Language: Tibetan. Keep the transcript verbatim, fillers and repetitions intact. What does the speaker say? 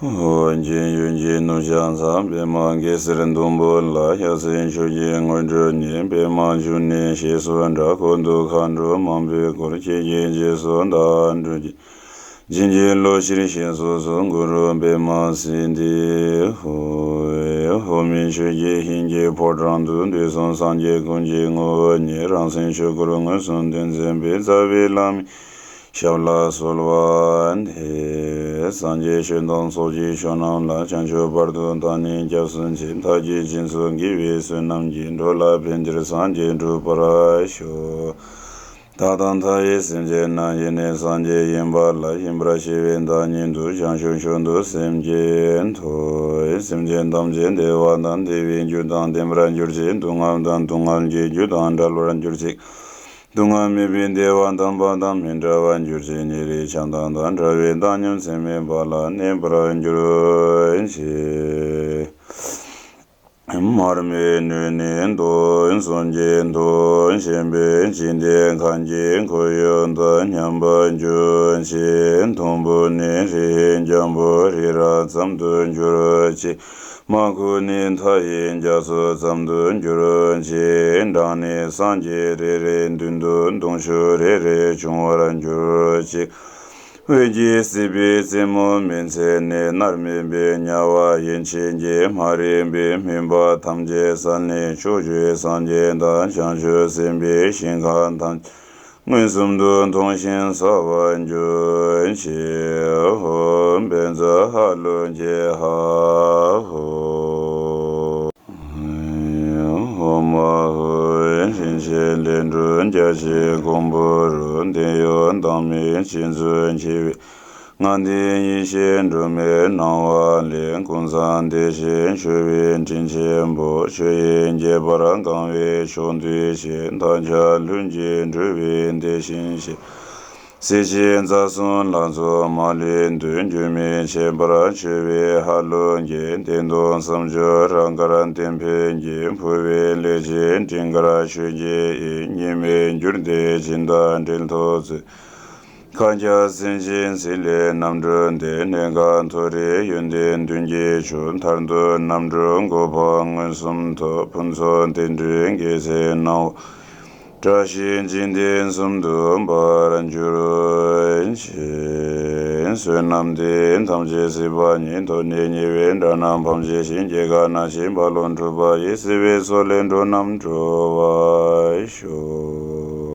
ཨོ། མཁྱེན་ཡོན་གྱི་ནུབ་བྱང་མཚམས། པདྨ་གེ་སར་ཟླུམ་པོ་ལ། ཞབས་སེན་ཕྱོགས་ཀྱི་སྔོན་འགྲོ་ཉིད། པདྨ་འབྱུང་གནས་ཞེས་སུ་གྲགས། འཁོར་དུ་མཁའ་འགྲོ་མང་པོས་བསྐོར། ཁྱེད་ཀྱི་རྗེས་སུ་བདག་སྒྲུབ་ཀྱིས། བྱིན་གྱིས་རློབས་ཕྱིར་གཤེགས་སུ་གསོལ། གུ་རུ་པདྨ་སིདྡྷི་ཧོ། ཧོ། མི་ཆོས་ཀྱི་ཞིང་གི་ཕོ་བྲང་དུ། དུས་གསུམ་སངས་རྒྱས་ཀུན་གྱི་ངོ་བོ་ཉིད། རང་སེམས་ཆོས་སྐུར་མངོན་སུམ་སྟོན་མཛད་པའི། རྩ་བའི་བླ་མའི་ཞབས་ལ་གསོལ་བ་འདེབས། སངས་རྒྱས་ཆོས་དང་ཚོགས་ཀྱི་མཆོག་རྣམས་ལ། བྱང་ཆུབ་བར་དུ་བདག་ནི་སྐྱབས་སུ་མཆི། མཐའ་བརྒྱད་སྦྱིན་སོགས་དགེ་བའི་བསོད་ནམས་ཀྱིས། འགྲོ་ལ་ཕན་ཕྱིར་སངས་རྒྱས་འགྲུབ་པར་ཤོག། བདག་དང་མཐའ་ཡས་སེམས་ཅན་རྣམས། ཡེ་ནས་སངས་རྒྱས་ཡིན་པ་ལ། ཡིན་པར་ཤེས་པའི་བདག་ཉིད་དུ། བྱང་ཆུབ་མཆོག་ཏུ་སེམས་བསྐྱེད་དོ། སེམས་ཅན་ཐམས་ཅད་བདེ་བ་དང་བདེ་བའི་རྒྱུ་དང་ལྡན་པར་གྱུར་ཅིག། སྡུག་བསྔལ་དང་སྡུག་བསྔལ་གྱི་རྒྱུ་དང་བྲལ་བར་གྱུར་ཅིག། སྡུག་བསྔལ་མེད་པའི་བདེ་བ་དམ་པ་དང་མི་འབྲལ་བར་གྱུར་ཅིག། ཉེ་རིང་ཆགས་སྡང་དང་བྲལ་བའི་བཏང་སྙོམས་ཚད་མེད་པ་ལ་གནས་པར་གྱུར་ཅིག། མར་མེ་མནོས་ནས་འདོན། གསུང་གིས་འདོན། ཞེན་པའི་འཇིག་རྟེན་ཁམས་ཀྱི་འཁོར་ཡུག་དང་མཉམ་པར་འབྱོན་ཅིག། དུམ་བུ་ནས་རིའི་རྒྱལ་པོ་རི་རབ་ཙམ་དུ་གྱུར་ཅིག། མར་ཁུ་ནས་མཐའ་ཡས་རྒྱ་མཚོ་ཙམ་དུ་གྱུར་ཅིག། འབྲང་ནས་སངས་རྒྱས་རེ་རེའི་མདུན་དུ། གདུང་ཤུགས་རེ་རེ་བྱུང་བར་གྱུར་ཅིག། འོད་ཀྱི་སྲིད་པའི་རྩེ་མོ་མེལ་ཚད་ནས། མནར་མེད་པའི་དམྱལ་བ་ཡན་ཆད་ཀྱི་སྨག་རིམ་པས་སྨིན་པ་ཐམས་ཅད་བསལ་ནས། ཕྱོགས་བཅུའི་སངས་རྒྱས་དང་བྱང་ཆུབ་སེམས་དཔའི་ཞིང་ཁམས་ཐམས་ཅད་མངོན་སུམ་དུ་མཐོང་ཞིང་གསལ་བར་གྱུར་ཅིག། ཧོ། བཛྲ་ཧ་ལུ་ཀྱེ་ཧ་ཧོ། ཧོ་མ་ཧོ། རིན་ཆེན་ལས་འཁྲུངས་རྒྱ་ཆེའི་གོང་བུ་རུ། འདོད་ཡོན་དང་མིའི་ཆེད་དུ་མཆི་བའི་ལྔ་ལྡན་ཡེ་ཤེས་སྒྲོན་མེའི་སྣང་བ་ལས། ཀུན་བཟང་བདེ་ཆེན་མཆོད་པའི་སྤྲིན་ཆེན་པོ། ཆོས་དབྱིངས་རྒྱས་པར་གང་བའི་ཕྱོགས་མཐུད་ཅིང་། མཐའ་ཁྱབ་ལྷུན་གྱིས་གྲུབ་པའི་དེ་བཞིན་གཤེགས། སྲས་བཅས་རྩ་གསུམ་ལྷ་ཚོགས་མ་ལུས་འདུས། རྒྱུན་མི་འཆད་པར་མཆོད་པའི་ཧ་ལུ་ཀྱེ། བདེན་སྟོང་སུམ་ཅུ་རབ་དཀར་སྟོན་འཕེལ་གྱིས། ཕུལ་བའི་ལས་ཀྱི་སྤྲིན་དཀར་ཆོས་ཀྱི་དབྱིངས། ཉི་མའི་འགྱུར་ལྡན་སྦྱིན་བདག་འབྲེལ་ཐོགས་མཛོད། མཁའ་ཁྱབ་སེང་ཆེན་ཚེ་ལས་རྣམ་གྲོལ་འདས། གནས་སྐབས་མཐོ་རིས་ཡོན་ཏན་མདུན་གྱི་ཆོས། མཐར་ཐུག་རྣམ་གྲོལ་གོ་འཕང་མངོན་སུམ་ཐོབ། ཕུན་ཚོགས་རྟེན་འབྲེལ་རྒྱལ་སྲས་སྣང་བ། བཀྲ་ཤིས་འཇིག་རྟེན་གསུམ་དུ་འབར་གྱུར་ཅིག། བསོད་ནམས་འདི་ཡིས་ཐམས་ཅད་གཟིགས་པ་ཉིད། ཐོབ་ནས་ཉེས་པའི་དགྲ་རྣམས་ཕམ་བྱས་ཤིང་། སྐྱེ་རྒ་ན་འཆིའི་རྦ་ཀློང་འཁྲུགས་པ་ཡི། སྲིད་པའི་མཚོ་ལས་འགྲོ་རྣམས་སྒྲོལ་བར་ཤོག།